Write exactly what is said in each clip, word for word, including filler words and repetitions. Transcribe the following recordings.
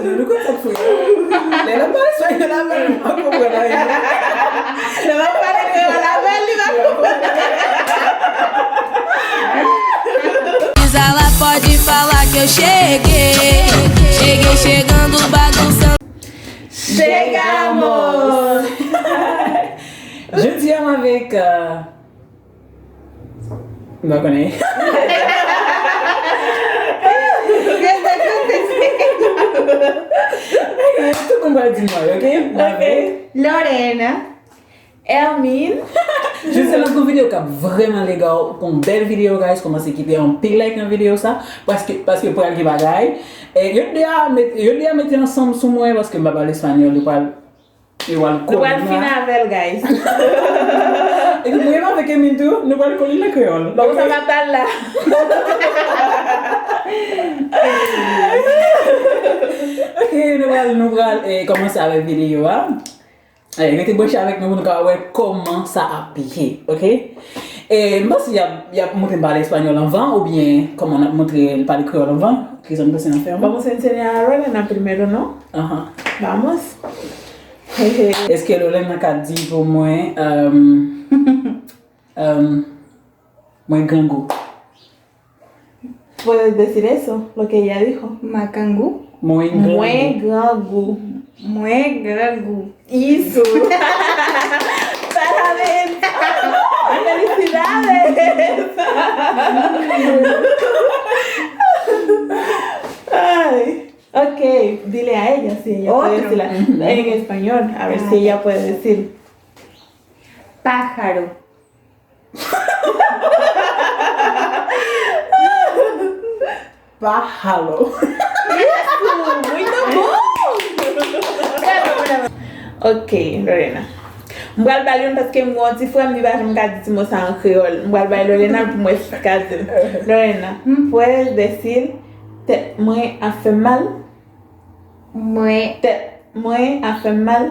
Nou konn sa k fou yo. Lè l ap pale espanyòl avè l, nou pa konprann anyen. Lè l ap pale kreyòl avè l, li pa konprann. Gisela pode falar que eu cheguei. Cheguei chegando, bagunçando. Chegamos! Jodi a m avèk, euh, m pa konnen. Tout moun pral di m, ok? M avèk Lorena. Hermine. Jodi a n ap gen yon videyo k ap vrèman legal, yon bèl videyo, guys. Kòmanse kite yon pil like nan videyo sa, paske, paske pral gen bagay. E, yo de a met, yo de a mete ansanm sou mwen, paske m pa pale espanyòl, yo pral, yo pral kole m la. Nou pral fin avè l, guys. Epi mwen menm avèk Hermine tou, nou pral kole l nan kreyòl. Bon, sa m ap al la. Ok, nou pral, nou pral, eh, kòmanse avèk videyo a. Eh, rete branche avèk nou pou nou ka wè kòman sa ap ye, ok? E, m panse y ap, y ap montre m pale espanyòl anvan, oubyen kòman n ap montre l pale kreyòl anvan? Kisa nou panse n ap fè anvan? Vamos a enseñar a Lorena primero, ¿no? Aha. Vamos. Èske Lorena ka di pou mwen, um, um, mwen grangou? Puedes decir eso, lo que ella dijo. Makangu. Mwen grangou. Mwen grangou. Mwen grangou. Isso! Parabéns! Felicidades! Ay. Ok, dile a ella si ella puede decirla en español, a ver si ella puede decir pájaro. Pájaro. Isso, muito bom! Bravo, bravo. Ok, Lorena. M pral ba l youn paske m gen yon ti frè m, li pa janm ka di ti mo sa an kreyòl. M pral bay Lorena l pou m wè si l ka di l. Lorena, puedes decir tèt mwen ap fè m mal? Mwen. Tèt mwen ap fè m mal.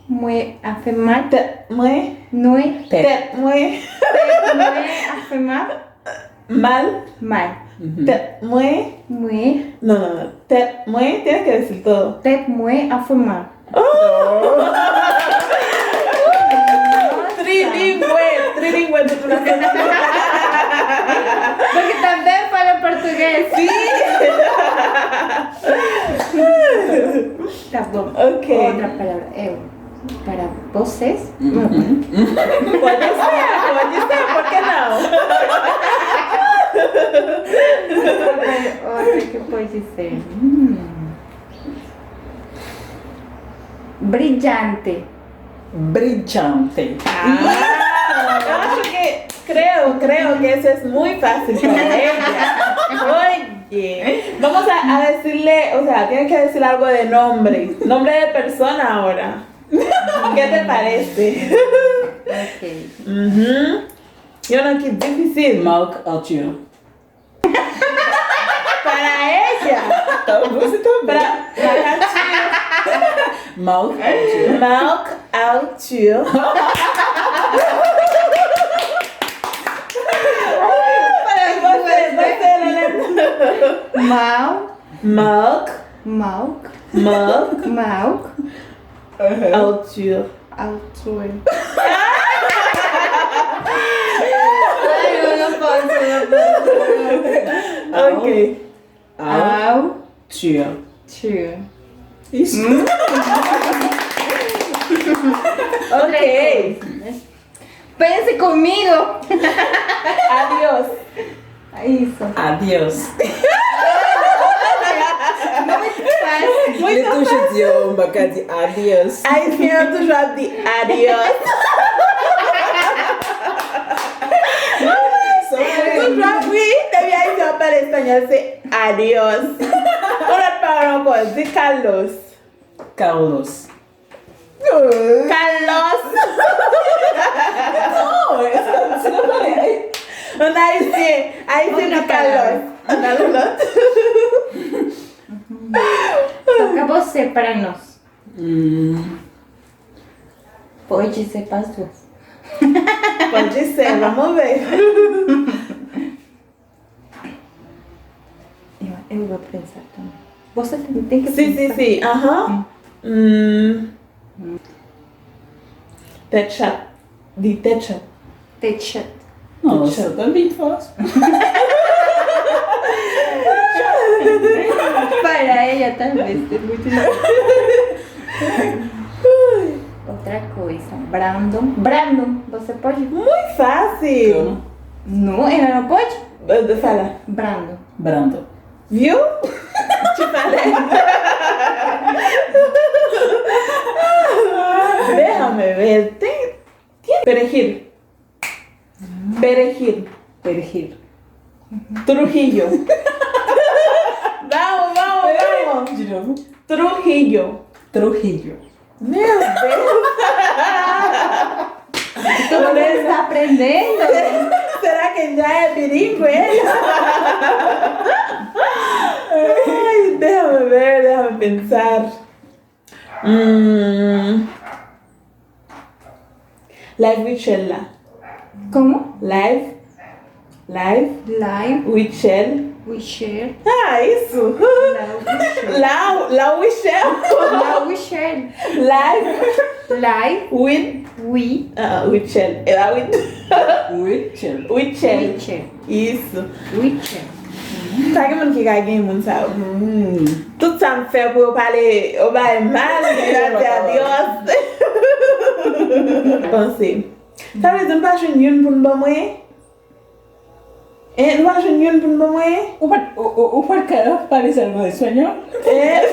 Mwen ap fè m mal. Tèt mwen. Mwen. Tèt mwen. Tèt mwen ap fè m mal. Mal. Mal. Mhm. Tèt mwen. Mwen. Non, non, non. Tèt mwen. Tienes que decir todo. Tèt mwen ap fè m mal. Oh! Trilingüe, trilingüe de tu nacionalidad. Porque también falo portugués. Sí. Tá bom. Ok. Outra palavra. Eu, para vocês. Uhum. Pode ser, pode ser, por que não? Outra que pode ser. Hum. Brillante. Brillante. Ah, eu acho que, creo, creo que ese es muy fácil para ella. Oye, vamos a, a decirle, o sea, tiene que decir algo de nombre. Nombre de persona ahora. ¿Qué te parece? Ok. Mhm. Yo nan ki difisil. Marc Arthur. Para ella. Tá bom, você tá bom. Para, para Arthur. Marc Arthur. Marc Arthur. Para você, você, Lorena. Mal. Marc. Marc. Marc. Marc. Uhum. Arthur. Arthur. Ai, eu não posso, eu não posso, eu não posso. Ok. Au. Au. Tchur. Tchur. Isso. Hum? Ok. Pense comigo. Adiós. Isso. Adiós. Muito fácil. Li toujou di yo, m pa ka di adiós. Ayisyen yo toujou ap di adiós. Toujou ap, wi, depi Ayisyen ap pale espanyòl, se adiós. Yon lòt pawòl ankò, di Carlos. Carlos. Carlos. Non, se pa pale. An ayisyen, ayisyen di Carlos. An alon lòt. Toca você para nós. Hum. Pode ser pastor. Pode ser, vamos ver. Eu, eu vou pensar também. Você tem, tem que Si, si, pensar. si. Aham. Hum. Tèt chat. Di tèt chat. Tèt chat. Non, Tèt chat. Você também faz. Para ella tal vez es mucho. Outra coisa. Brandon. Brandon, você pode? Muito fácil. Como? Não, ela não pode? Fala. Brandon. Brandon. Viu? Te falei. Déjame ver. Tem, tem. Perejil. Perejil. Perejil. Trujillo. Vamos, vamos, vamos. De novo. Trujillo. Trujillo. Meu Deus! Todo mundo está aprendendo. Será que já é bilíngue? Ai, déjame ver, déjame pensar. Hum. Live Richelle la. Como? Live. Live. Live. Richelle. Richelle. Ah, isso. La Richelle. La, la Richelle. La Richelle. Live. Live. With. Oui. Ah, Richelle. E pa with. Richelle. Richelle. Richelle. Isso. Richelle. Sa gen moun ki ka gen moun sa yo. Tout sa m fè pou yo pale, yo bay mal, yo di adios. Panse. Sa vle di m pa jwenn youn pou n ban mwen? Eh, nou pa jwenn youn pou n ban mwen? Ou pa t, ou, ou, ou pa t ka pale sèlman espanyòl? Eh?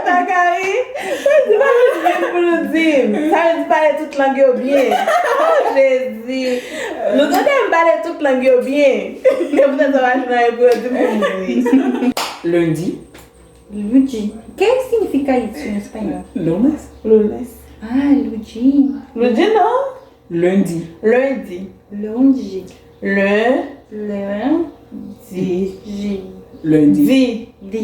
Sa ka ri? Sa di pa jwenn youn pou nou di m. Sa vle di pale tout lang yo byen. Oh, Jezi. Nou tande m pale tout lang yo byen. E poutèt sa pa jwenn anyen pou yo di m pou m di. Lundi. Lundi. ¿Qué significa eso en español? Lunes. Lunes. Ah, lundi. Lundi, non? Lundi. Lundi. Lundi. Lundi. Lundi. Lundi. Di. Di.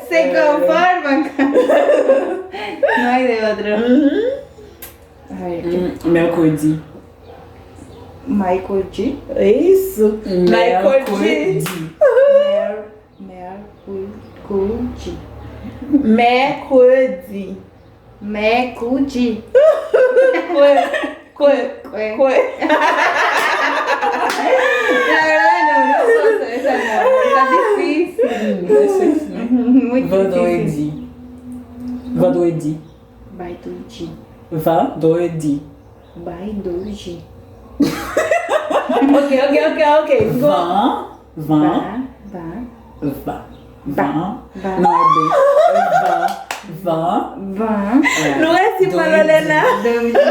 Se konfòm ankò. No hay de otro. Mhm. A ver, ¿qué? Mm, mercredi. Mercredi. Isso. Mercredi. Mercredi. Mer-, mercredi. Mercredi. Mercredi. Kwe, kwe, kwe. La verdad, no, no puedo hacer esa, no. Está difícil. Muy difícil. Vendredi. Vendredi. Vendredi. Vendredi. Vendredi. Ok, ok, ok, ok. Go. Van, van. Ba, ba. Va. Va. Va. Va. Non, e de. Va. Va. Va. Nou resi pran Lolena. Vendredi.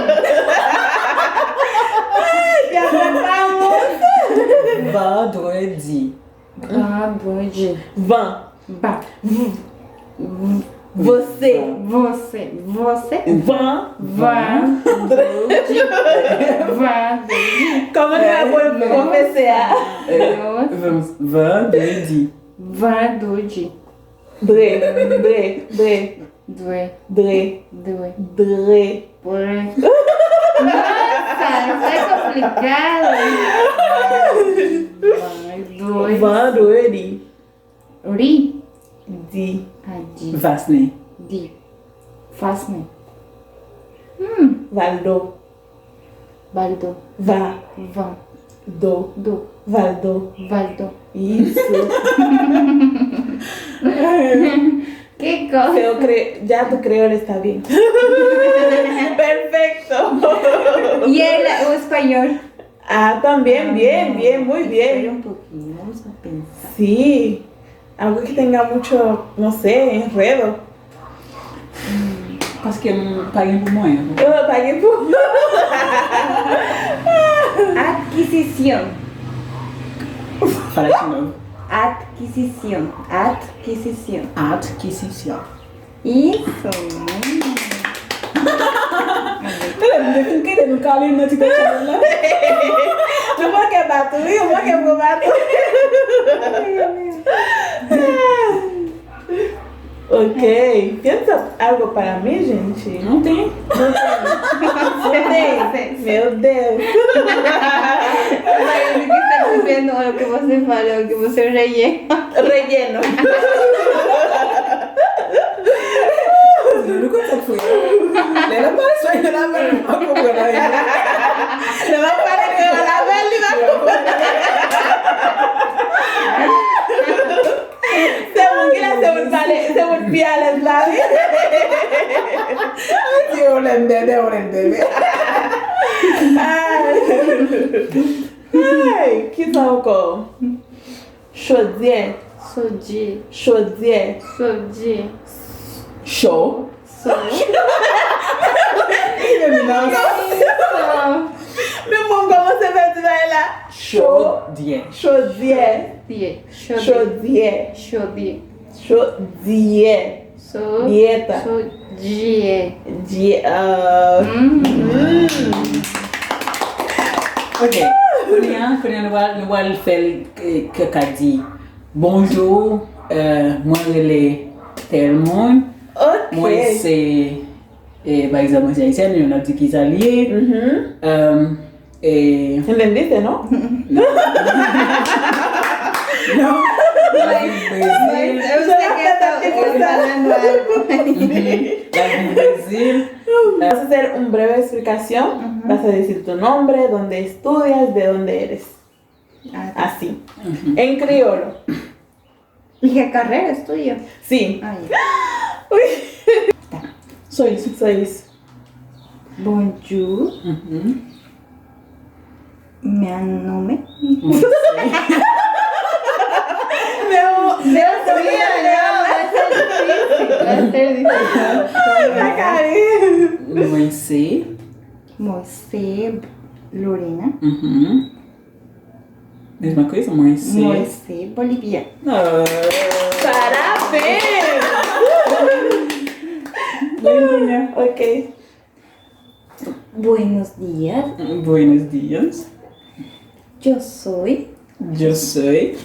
Vendredi. Vendredi. Van. Ba. V-, v-, Você. Você. Você. Van. Van. Van. Kòman nou ap pwononse a? Van, van, dwe di. Van, dwe di. Dwe, dwe, dwe. Dwe. Dwe. Dwe. Dwe. Dwe. Nossa, isso é complicado. Van, dwe. Van, dwe di. Ri. Di. A, di. Fasne. Di. Fasne. Hmm. Valdo. Baldo. Va. Va. Do. Do. Valdo. Valdo. Isso. Que cosa? Seu cre-, ya tu creol está bien. Perfecto. Y el, o español. Ah, también, bien, bien, muy bien. Espera un poquito, vamos a pensar. Sí. Algo que tenga mucho, no sé, enredo. Paske m pa gen pou mwen. Oh, pa gen pou. Adquisición. Fala de novo. Adquisición. Adquisición. Adquisición. Isso. Tande, m te fin kite nou kale nan ti tèt chanèl la. Nou manke bat wi, nou manke gwo bat. Ok. Piensa algo para mí, gente. Não tem. Não tem. Meu Deus. O que você fala, o que você rellena. Relleno. Não consegue fui. Ela apareceu ainda na minha. Não vou comprar ainda. Não vou comprar ainda. Se moun ki la, se moun pale, se moun pi alèz la, wi. Di yo lè m bèbè, yo lè m bèbè. Ay. Ay, kisa ankò? Chodyè. Sodje. Chodyè. Sodje. Cho. So. Men mwen kòmanse fè ti bagay la. Chodyè. Chodyè. Chodyè. Chodyè. Chodyè. Chodyè. So. Dyèta. Chodyè. Dyè. Ah. Mm. Mm. Ok. Kounye a, kounye a nou pral, nou pral fè l, eh, ke ka di, bonjou, eh, mwen rele tèl moun. Ok. Mwen se, eh, pa egzanp, mwen se ayisyèn, yo n ap di kisa l ye. Mhm. Eh, eh, Entendiste, no? Non. Non. Brezil. Mhm. Brezil. Vas a hacer una breve explicación. Ujú. Vas a decir tu nombre, dónde estudias, de dónde eres. Ah, así. Ujú. En criollo. ¿Y qué carrera estudio? Sí. Ah, ya. Uy. Tá. Só isso. Só isso. Bonjour. Uhum. Meu nome. Meu, meu Dios mío, no, va a ser difícil, va a ser difícil. Ai, vai cair. Mwen se. Mwen se Lorena. Uhum. Mesma coisa, mwen se. Mwen se Bolivia. Ah. Parabéns! Bem, Dunia. Ok. Buenos días. Buenos días. Yo soy. Yo soy.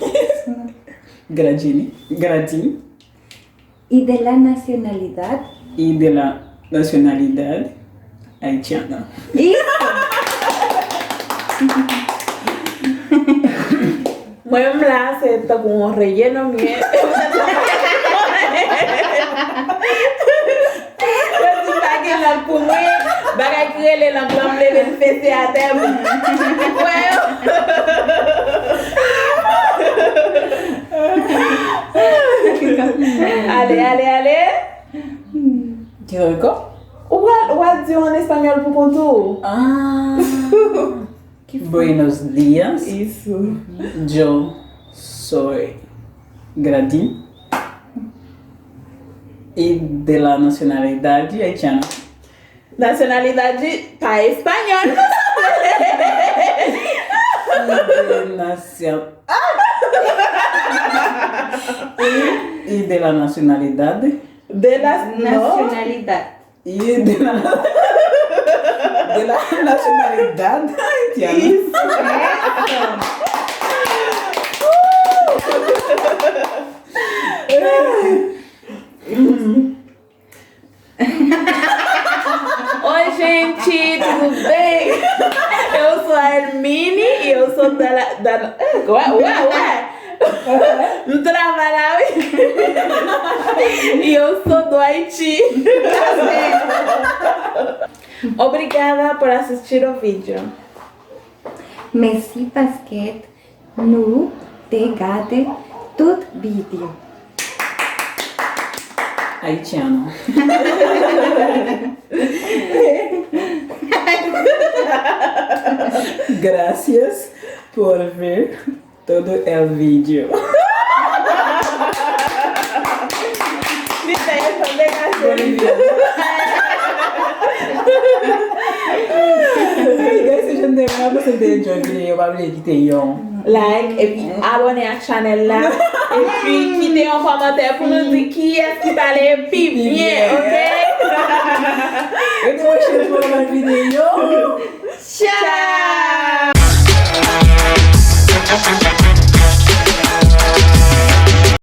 Gradini. Gradini. Y de la nacionalidad. Y de la nacionalidad haitiana. Isso! Mwen menm la, se tankou yon reyè nan mwen. Yo di pa gen lang pou mwen, bagay ki rele lang lan, m leve m fese atè, m wè yo. Ale, ale, ale. Ki ankò? Ou pral, ou pral di yo an espanyòl pou kont ou. Ah. Buenos días. Isso. Yo soy Gradin. Y de la nacionalidad haitiana. Nacionalidad pa espanyòl. Y de nacion-, y, y de la nacionalidad. De la, no. Nacionalidad. Y de la, de la nacionalidad haitiana. Isso. Oi, gente, tudo bem? Eu sou a Hermine e eu sou da, da, eh, ué, ué, ué. M travay la, wi. E eu sou do Haiti. Obrigada por assistir o vídeo. Mèsi paske nou te gade tout videyo. Haitiano. Gracias por ver todo el video. Li fè efò degaje li. Guys, se jan de mwen, mwen se te enjoy videyo, pa bliye kite yon like, epi abòne ak chanèl la, epi kite yon kòmantè pou nou di kiyès ki pale pi byen, ok? Rete branche pou yon lòt videyo. Tchao!